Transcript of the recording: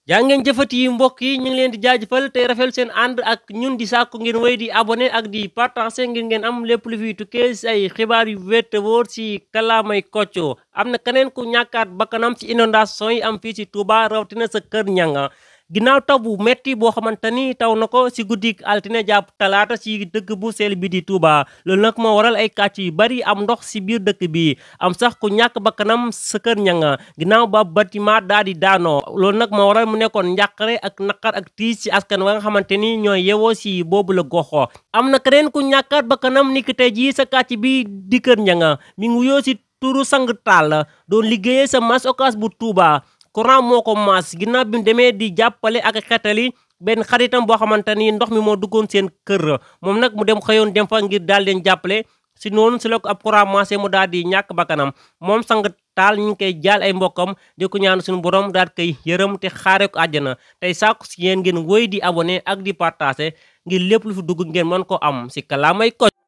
jaa ngeen jëfati yi mbokk yi ñu ngi leen di jaajëfal tey rafetlu seen ànd ak ñun di sàkku ngeen wéy di abonné ak di partager ngir ngeen am lépp lu fi tukkee si ay xibaar yu wér te wóor si kàllaamay Kocc. am na keneen ku ñàkkaat bakkanam ci inondation yi am fii si Touba rawatina sa Kër Ñanga ginnaaw taw bu metti boo xamante ni taw na ko si guddik altine jàpp talaata si dëkk bu seel bi di Touba loolu nag moo waral ay kàcc yu bari am ndox si biir dëkk bi am sax ku ñàkk bakkanam sa Kër Ñanga ginnaaw ba bâtiment daal di daanoo loolu nag moo waral mu nekkoon njàqare ak naqar ak tiis si askan wa nga xamante ni ñooy yewoo si boobu la goxo am na keneen ku ñàkkaat bakkanam ni ki tey jii sa kàcc bi di Kër Ñanga mi ngi wuyoo si turu Sang Tall doon liggéeyee sa marché Ocass bu Touba courant moo ko maas ginnaaw bi mu demee di jàppale ak xetali benn xaritam boo xamante ni ndox mi moo duggoon seen kër moom nag mu dem xëyoon dem fa ngir daal leen jàppale si noonu si la ko ab courant maasee mu daal di ñàkk bakkanam moom Sang Tall ñu ngi koy jaal ay mbokkam di ko ñaan suñu borom daal koy yërëm te xaare ko àjjana tey sàkku si yéen ngeen wéy di abonné ak di partager ngir lépp lu fi dugg ngeen mën ko am si Kàllaamay Kocc.